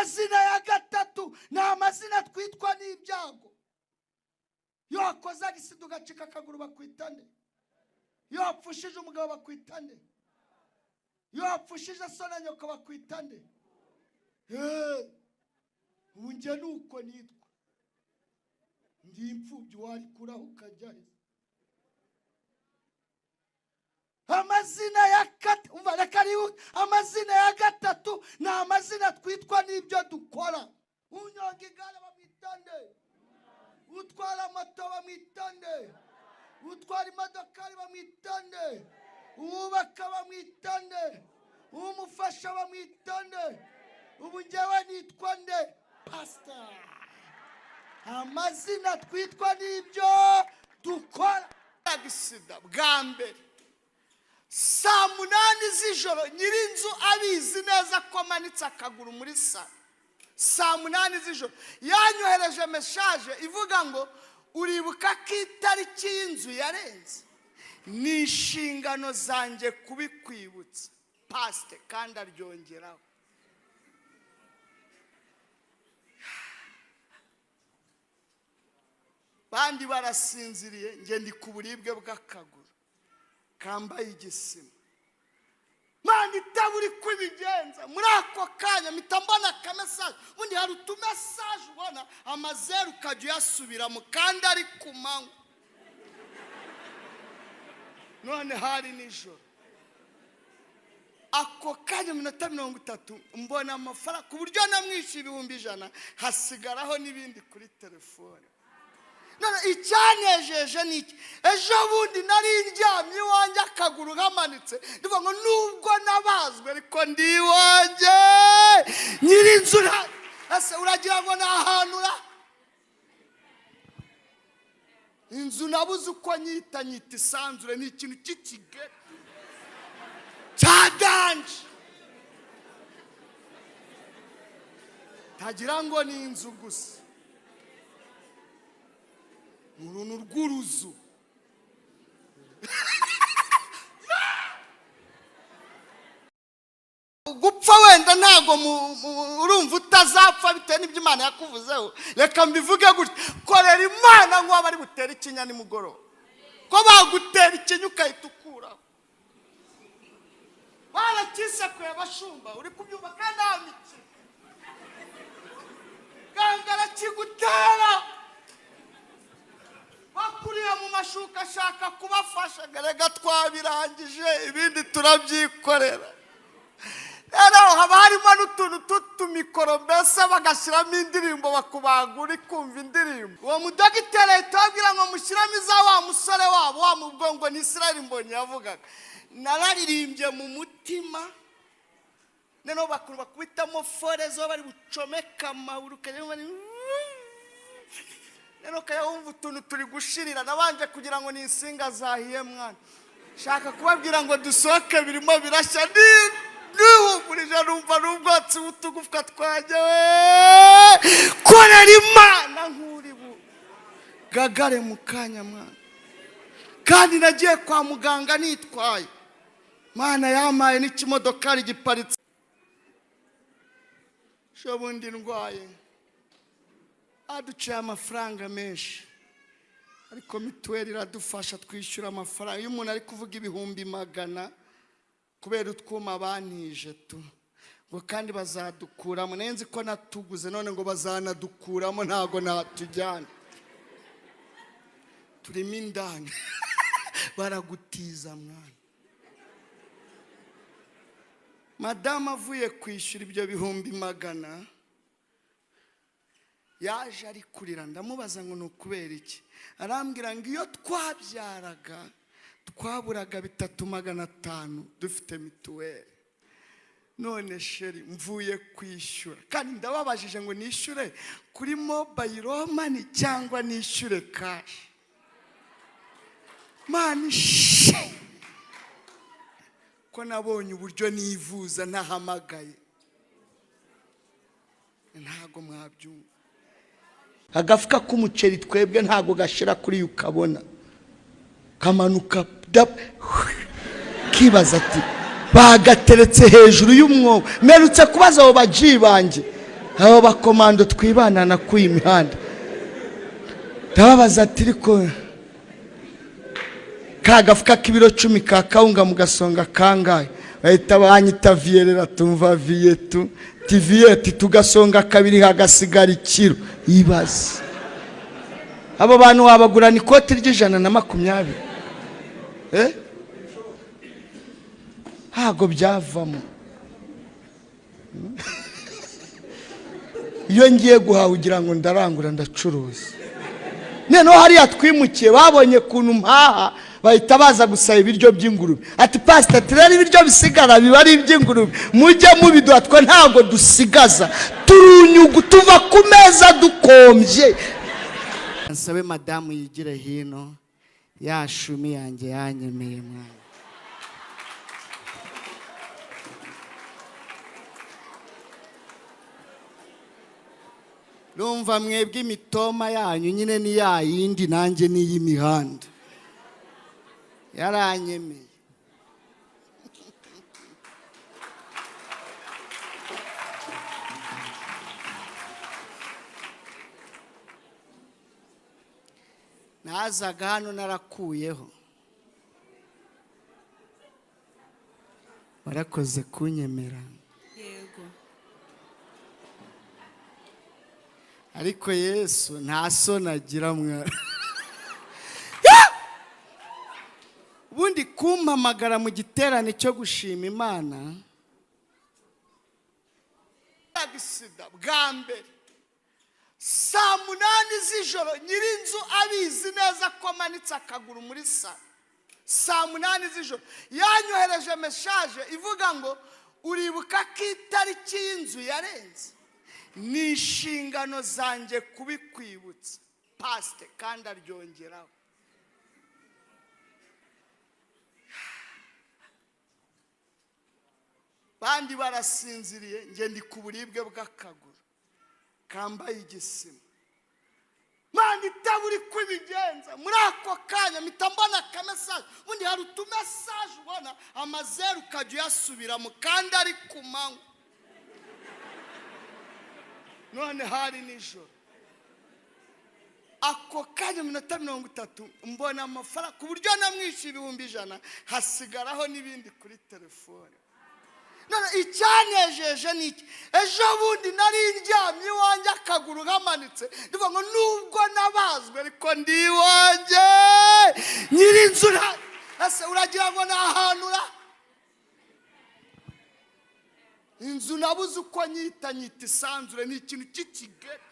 Amazina ya gatatu ni amazina twitwa n'ibyago. Iyo wakoze accident ugacika akaguru, bakwita nde? Iyo wapfushije umugabo, bakwita nde? Iyo wapfushije so na nyoko, bakwita nde? Ubu njye ni uko nitwa, ndi imfubyi. Warikuraho ukajya he? Amazina ya gatatu, umva, reka rihute. Amazina ya gatatu ni amazina twitwa n'ibyo dukora. Unyonga igare bamwita nde? Utwara moto bamwita nde? Utwara imodokari bamwita nde? Uwubaka bamwita nde? Umufasha bamwita nde? Ubu njyewe nitwa nde? Pasita. Amazina twitwa n'ibyo dukora. Accident bwa mbere saa 8 z'ijoro, nyir'inzu abizi neza ko amanitse akaguru muri salon. Saa 8 z'ijoro yanyohereje message ivuga ngo: "Uribuka ko itariki y'inzu yarenze? Ni inshingano zanjye kubikwibutsa, pasite." Kandi aryongeraho. Bandi barasinziriye, njye ndi ku buribwe bw'akaguru kambaye igisima. Manda itabura uko ibigenza, muri ako kanya mpita mbona akamessage. Ubundi hari utumessage ubona amazeru, ukajya uyasubiramo kandi ari ku manywa, none hari nijoro. Ako kanya, minota 30, mbona amafaranga ku buryo namwishyuye 100,000, hasigaraho n'ibindi kuri telefone. None icyanejeje ni iki? Ejo bundi nari ndyamye iwanjye, akaguru kamanitse, ndivuga ngo nubwo nabazwe ariko ndi iwanjye. Nyir'inzu ese uragira ngo ni ahantu ura inzu? Nabuze uko nyita, nyita isanzure. Ni ikintu cy'ikigari cya danger, tagira ngo ni inzu gusa, ni uruntu rw'uruzu. Gupfa wenda ntabwo urumva utazapfa bitewe n'ibyo Imana yakuvuzeho. Reka mbivuge gutya: korera Imana nk'uwo bari butere ikinya nimugoroba, ko bagutera ikinya ukahita ukuraho. Barakisekuye abashumba, uri kubyumva? Kandi nta mikino, ganga arakigutera. Bakuriye mu mashuka, ashaka kubafasha. Reka twabirangije, ibindi turabyikorera. Rero haba harimo n'utuntu tw'utumikoro, mbese bagashyiramo indirimbo, bakubaga uri kumva indirimbo. Uwo mudogiteri ahita ababwira ngo mushyiramo iza wa musore wabo wa mubwongo, ni Israel Mbonyi yavugaga. Nararirimbye mu mutima. Noneho bakuru bakubitamo forezo, bari bucomeka amaguru, ukajya wumva noneho ukajya wumva utuntu turi gushirira. Nabanje kugira ngo ni insinga zahiye mwana. Shaka kubabwira ngo dusohoke, birimo birashya. Nihumurije, numva n'ubwotsi bw'utugufwa twanjye. Korera Imana nk'uri bugagare mu kanya mwana. Kandi nagiye kwa muganga nitwaye. Mana yampaye n'ikimodokari giparitse. Bundi ndwaye, aduciye amafaranga menshi, ariko mituweli iradufasha, twishyura amafaranga. Iyo umuntu ari kuvuga ibihumbi magana kubera utwuma banije tu, ngo kandi bazadukuramo. Nzi ko natuguze, none ngo bazanadukuramo. Ntabwo natujyana, turimo indani, baragutiza mwana. Madamu avuye kwishyura ibyo bihumbi magana, yaje ari kurira. Ndamubaza ngo ni ukubera iki? Arambwira ngo iyo twabyaraga twaburaga 3,500 dufite mituweli. None chéri, mvuye kwishyura, kandi ndababajije ngo nishyure kuri mobile money cyangwa nishyure cash? Mani she, ko nabonye uburyo nivuza ntahamagaye, ntabwo mwabyumva. Agafuka k'umuceri twebwe ntabwo gashira kuri yo, ukabona kamanuka, kibaza ati bagateretse hejuru y'umwobo. Mperutse kubaza abo baji banjye. Abo bakomando twibana na ku imihanda, ndababaza ati ariko ka gafuka k'ibiro 10 ka kawunga mugasonga kangahe? Bahita banyita viyerera, tumva viyetu tiviyeti, tugasonga kabiri hagasigara ikiro. Ibaze abo bantu wabagurana ikoti ry'120? Ntago byavamo. Iyo ngiye guhaha ugira ngo ndarangura ndacuruza. Noneho hariya twimukiye babonye kuntu mpaha, bahita baza gusaba ibiryo by'ingurube. Ati pastor, rero ibiryo bisigara biba ari iby'ingurube, mujye mubiduha, twe ntabwo dusigaza, turunyugu tuva ku meza dukombye. Nsabe madamu yigire hino, ya shumi yanjye yanyemeye mwana. Numva mwebwe imitoma yanyu nyine ni ya yindi, nanjye ni iy'imihanda. Yaranyemeye. Nazaga hano narakuyeho. Warakoze kunyemera. Yego. Ariko Yesu nta soni agira mwana. Ubundi kumpamagara mu giterane cyo gushima Imana, agisida bwa mbere saa 8 z'ijoro, nyirinzu abizi neza ko amanitse akaguru muri salo. Saa 8 z'ijoro yanyohereje message ivuga ngo uribuka ko itariki y'inzu yarenze, ni inshingano zanjye kubikwibutsa pasite, kandi aryongeraho. Bandi barasinziriye, nge ndi ku buribwe bw'akaguru kambaye igisima. Manda itaburi kubigenza muri ako kanya mpita mbona akamesaje. Ubundi hari utumesaje ubona amazeru ukajya uyasubiramo kandi ari ku manywa, none hari nijoro. Ako kanya minota 30 mbona amafaranga ku buryo namwishyuye 100,000, hasigaraho n'ibindi kuri telefone. None icyanejeje ni iki? Ejo bundi nari ndyamye iwanjye akaguru kamanitse, ndivuga ngo nubwo nabazwe ariko ndi iwanjye nyirinzu. Ese uragira ngo nahanura inzu? Nabuze uko nyita, nyita isanzure, ni ikintu cy'ikigari.